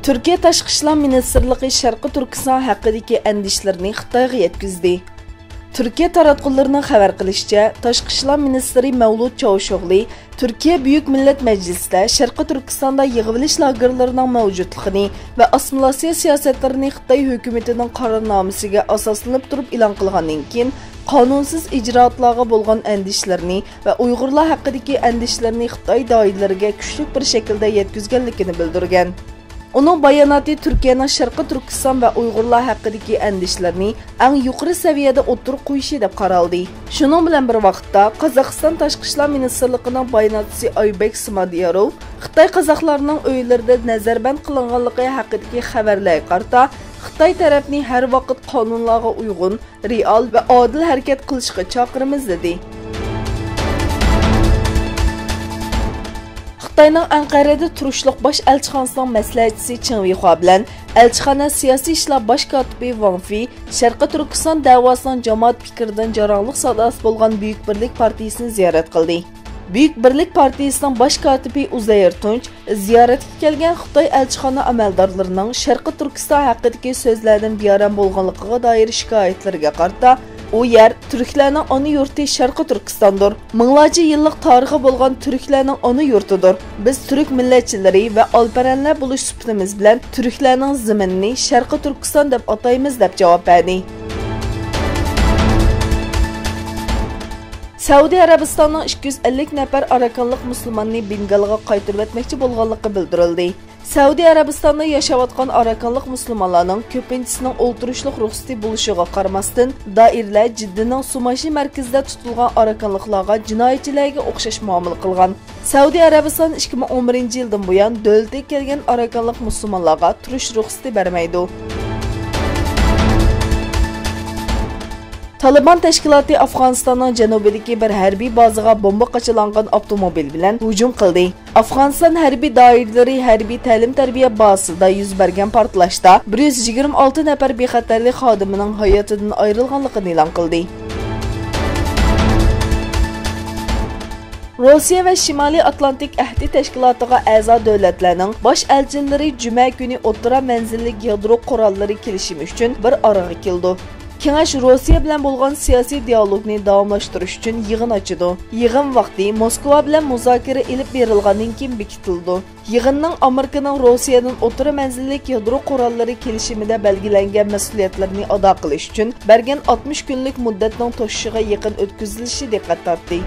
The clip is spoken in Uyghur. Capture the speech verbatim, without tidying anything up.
تۈركىيە تاشقى ئىشلار مىنىستىرلىقى شەرقىي تۈركىستان ھەققىدىكى ئەندىشىلىرىنى خىتايغا يەتكۈزدى. تۈركىيە تاراتقۇلىرىنىڭ خەۋەر قىلىشىچە، تاشقى ئىشلار مىنىستىرى مەۋلۇت چاۋۇشئوغلى تۈركىيە بۈيۈك مىللەت مەجلىسىدە شەرقىي تۈركىستاندا يىغىۋېلىش لاگېرلىرىنىڭ مەۋجۇتلۇقىنى ۋە ئاسسىمىلياتسىيە سىياسەتلىرىنى خىتاي ھۆكۈمىتىنىڭ قارارنامىسىگە ئاساسلىنىپ تۇرۇپ ئېلان قىلغاندىن كېيىن، قانۇنسىز ئىجرائاتلارغا بولغان ئەندىشىلىرىنى ۋە ئۇيغۇرلار ھەققىدىكى ئەندىشىلىرىنى خىتاي دائىرىلىرىگە كۈچلۈك بىر شەكىلدە يەتكۈزگەنلىكىنى بىلدۈرگەن. ئۇنىڭ باياناتى تۈركىيەنىڭ شەرقىي تۈركىستان ۋە ئۇيغۇرلار ھەققىدىكى ئەندىشىلىرىنى ئەڭ يۇقىرى سەۋىيەدە ئوتتۇرىغا قويۇشى دەپ قارالدى. شۇنىڭ بىلەن بىر ۋاقىتتا، قازاقىستان تاشقى ئىشلار مىنىستىرلىقىنىڭ باياناتچىسى ئايبېك سمادىياروف خىتاي قازاقلارنىڭ ئۆيلىرىدە نەزەربەند قىلىنغانلىقى ھەققىدىكى خەۋەرلەرگە قارىتا، خىتاي تەرەپنى ھەر ۋاقىت قانۇنلارغا ئۇيغۇن، رېئال ۋە ئادىل ھەرىكەت قىلىشقا چاقىرىمىز، دېدى. خىتاينىڭ ئەنقەرەدە تۇرۇشلۇق باش ئەلچىخانىسىنىڭ مەسلىھەتچىسى چېڭ ۋېيخۇا بىلەن ئەلچىخانا سىياسىي ئىشلار باش كاتىپى ۋاڭ فېي شەرقىي تۈركىستان دەۋاسىنىڭ جامائەت پىكرىدىن جاراڭلىق ساداسى بولغان بۈيۈك بىرلىك پارتىيىسىنى زىيارەت قىلدى. بۈيۈك بىرلىك پارتىيىسىنىڭ باش كاتىپى ئۇزەير تۇنچ زىيارەتكە كەلگەن خىتاي ئەلچىخانا ئەمەلدارلىرىنىڭ شەرقىي تۈركىستان ھەققىدىكى سۆزلەردىن بىئارام بولغانلىقىغا دائىر شىكايەتلىرىگە قارىتا، ئۇ يەر تۈركلەرنىڭ ئانا يۇرتى شەرقىي تۈركىستاندۇر. مىڭلارچە يىللىق تارىخى بولغان تۈركلەرنىڭ ئانا يۇرتىدۇر. بىز تۈرك مىللەتچىلىرى ۋە ئالپەرەنلەر بولۇش سۈپىتىمىز بىلەن تۈركلەرنىڭ زېمىنىنى شەرقىي تۈركىستان دەپ ئاتايمىز، دەپ جاۋاب بەردى. سەئۇدى ئەرەبىستاننىڭ ئىككى يۈز ئەللىك نەپەر ئاراكانلىق مۇسۇلماننى بېنگالغا قايتۇرۇۋەتمەكچى بولغانلىقى بىلدۈرۈلدى. سەئۇدى ئەرەبىستاندا ياشاۋاتقان ئاراكانلىق مۇسۇلمانلارنىڭ كۆپىنچىسىنىڭ ئولتۇرۇشلۇق رۇخسىتى بولۇشىغا قارىماستىن، دائىرىلەر جىددىنىڭ سۇماشى مەركىزىدە تۇتۇلغان ئاراكانلىقلارغا جىنايەتچىلەرگە ئوخشاش مۇئامىلە قىلغان. سەئۇدى ئەرەبىستان ئىككى مىڭ ئون بىرىنچى يىلدىن بۇيان دۆلىتىگە كەلگەن ئاراكانلىق مۇسۇلمانلارغا تۇرۇش رۇخسىتى بەرمەيدۇ. تالىبان تەشكىلاتى ئافغانىستاننىڭ جەنۇبىدىكى بىر ھەربىي بازىغا بومبا قاچىلانغان ئاپتوموبىل بىلەن ھۇجۇم قىلدى. ئافغانىستان ھەربىي دائىرىلىرى ھەربىي تەلىم-تەربىيە بازىسىدا يۈز بەرگەن پارتلاشتا بىر يۈز يىگىرمە ئالتە نەپەر بىخەتەرلىك خادىمىنىڭ ھاياتىدىن ئايرىلغانلىقىنى ئېلان قىلدى. روسىيە ۋە شىمالىي ئاتلانتىك ئەھدى تەشكىلاتىغا ئەزا دۆلەتلەرنىڭ باش ئەلچىلىرى جۈمە كۈنى ئوتتۇرا مەنزىللىك يادرو قوراللىرى كېلىشىمى ئۈچۈن بىر ئارىغا كېلىدۇ. كېڭەش روسىيە بىلەن بولغان سىياسىي دىئالوگنى داۋاملاشتۇرۇش ئۈچۈن يىغىن ئاچىدۇ. يىغىن ۋاقتى موسكۋا بىلەن مۇزاكىرە ئېلىپ بېرىلغاندىن كېيىن بېكىتىلىدۇ. يىغىننىڭ ئامېرىكىنىڭ روسىيەدىن ئوتتۇرا مەنزىللىك يادرو قوراللىرى كېلىشىمىدە بەلگىلەنگەن مەسئۇلىيەتلىرىنى ئادا قىلىش ئۈچۈن بەرگەن ئاتمىش كۈنلۈك مۇددەتنىڭ توشۇشىغا يېقىن ئۆتكۈزۈلۈشى دىققەت تارتتى.